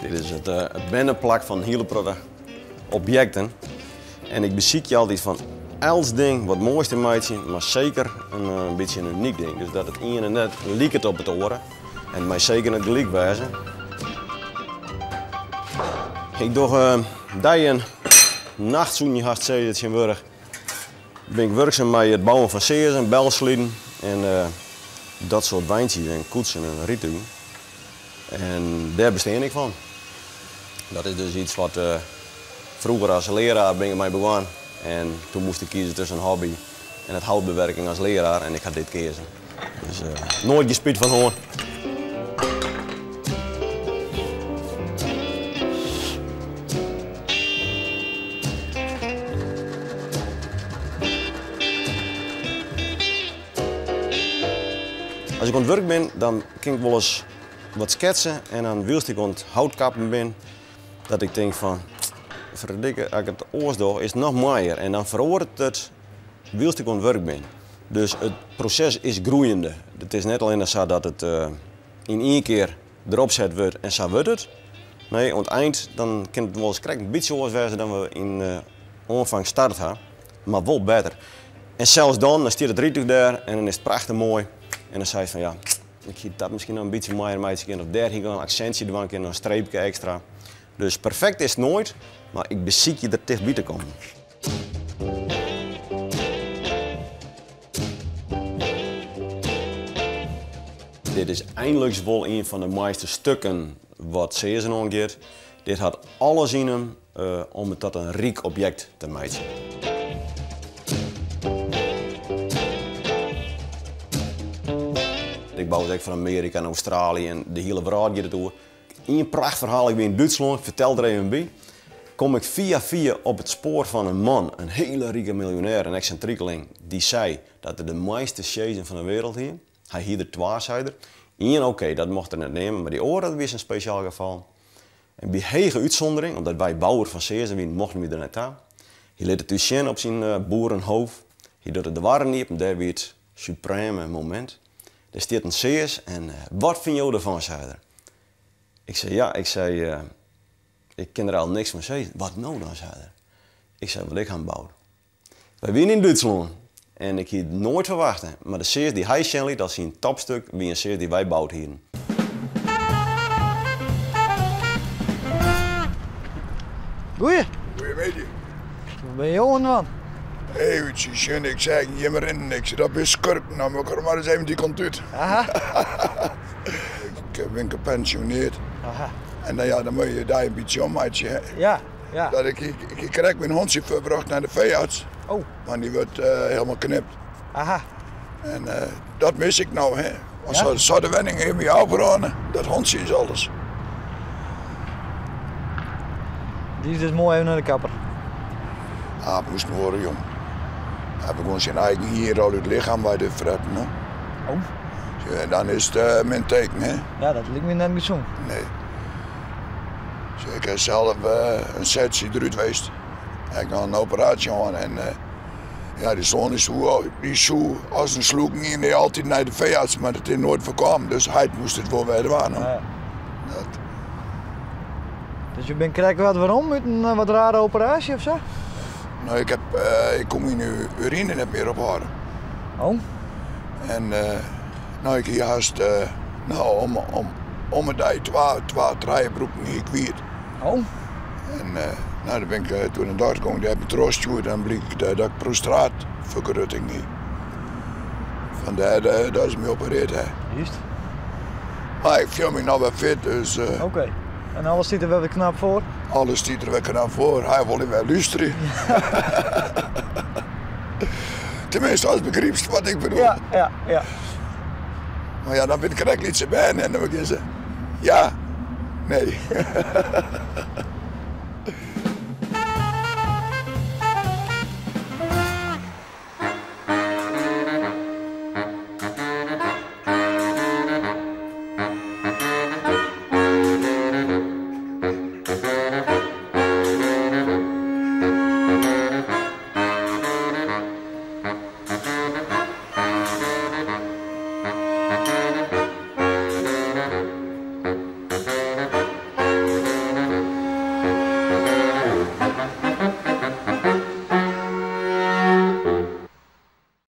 Dit is it berneplak fan in hiele protte objekten. En ik besykje altyd fan elts ding wat moais te meitsjen, mar seker in bytsje in unyk ding. Dus dat it iene net liket op it oare en it mei seker net gelyk wêze. Ik doch dei en nacht, soene je hast sizze tsjintwurdich, bin ik wurksum mei it bouwen fan seazen, belsliden en dat soart weintsjes en koetsen en rydtugen. En dêr bestean ik fan. Dat is dus iets wat froeger as learaar bin ik mei begûn en toen moast ik kieze tusken hobby en it houtbewerking as learaar en ik ha dit keazen. Dus noait gjin spyt fan hân. As ik oan it wurk bin, dan kin ik wolris wat sketse en dan wylst ik oan it houtkappen bin, dat ik tink fan, ferdikke, as ik it oars doch, is it noch moaier. En dan feroaret it wylst ik oan it wurk bin. Dus it proses is groeiende. It is net allinnich sa dat it yn ien kear derop set wurdt en sa wurdt it. Nee, oan it ein dan kin it wolris krekt in bytsje oars wêze dan we yn oanfang start ha, mar wol better. En sels dan, dan stiet it rydtúch dêr en dan is it prachtich moai. En dan seist fan ja, ik hie dat miskien noch in bytsje moaier meitsje kinnen of dêr hie ik noch in aksintsje dwaan kinnen, in streepke ekstra. Dus perfekt is it noait, mar ik besykje der tichtby te kommen. Dit is einliks wol ien fan de moaiste stukken wat seazen oangiet. Dit hat alles yn him om it tot in ryk objekt te meitsjen. Ik bou it ek foar Amearika en Australië en de hiele wrâld giet it oer. Ien prachtferhaal, ik wie yn Dútslân, ik fertel der even by. Kom ik fia fia op it spoar fan in man, in hiele rike miljonêr, in eksintrikeling, dy sei dat er de moaiste sjezen fan de wereld hie. Hy hie der twa, sei er. Ien, okee, dat mocht er net neame, mar dy oare, dat wie sa'n spesjaal gefal. En by hege útsûndering, omdat wy bouwer fan seazen wienen, mochten wy der net ta. Hy lit it ús sjen op syn boerenhof. Hy docht de doarren iepen, dêr wie it suprême momint. Der stiet in seas en wat fine jo derfan, sei er. Ik sei, ja, ik sei, ik kin der al niks fan sizzen. Wat no dan, sei er. Ik sei, want ik ha him boud. Wy wiene yn Dútslân en ik hie it noait ferwachte, mar de seas dy't hy sjen liet as syn topstuk wie in seas dy't wy boud hienen. Goeie. Goeiemiddei. Wat binne jo oan it dwaan? Eventsjes sjen, ik seach jimme rinnen, ik sei dat binne skurken, nou moat ik der mar ris even dy kant út. Aha. Ik bin gepensioneerd. Aha. En dan, ja, dan moatte je je dei in bytsje ommeitsje. Hè. Ja, ja. Dat ik, ik, ik krekt myn hûntsje foarbrocht nei de feearts. Oh. Want dy wurdt helemaal knipt. Aha. En dat mis ik no, hè. Want Ja? sa de wenning yn my ôfbrâne, dat hûntsje is alles. Dy is dus moai even nei de kapper. Ah, moast hoare, jong. Hy begûn syn eigen hier al út it lichem wei te fretten, hè. Oh. En dan is it min teken, hè. Ja, dat liket my net gesûn. Nee. Ik ha sels in setsje derút west. Ik ha in operaasje hân en ja, dy soan dy soe, dy soe as in slûken yn dy altyd nei de feearts, mar dat is noait foarkommen. Dus heit moast it wol wer dwaan. Ja. Dat. Dus je binne krekt wat werom út in wat rare operaasje of sa? No, ik heb, ik koe myn urine net mear ophâlde. Oh. En no, ik hie hast, no, om, om, om 'e dei twa, twa, trije broeken hie ik kwyt. Oh. En no, dan bin ik toen nei de dokter gong, dy hat my trochstjoerd en bliek dat ik prostaatfergrutting hie. Fandêr dat se my operearre ha. Juist. Mar ik fiel my noch wer fit, dus. Oké. En alles stiet der wer wat knap foar? Alles stiet der wer knap foar. Hy wol wer lústerje. Tenminste, ast begrypst wat ik bedoel. Ja, ja, ja. Mar ja, dan binne it krekt lytse bern en dan begjinne se, ja, nee.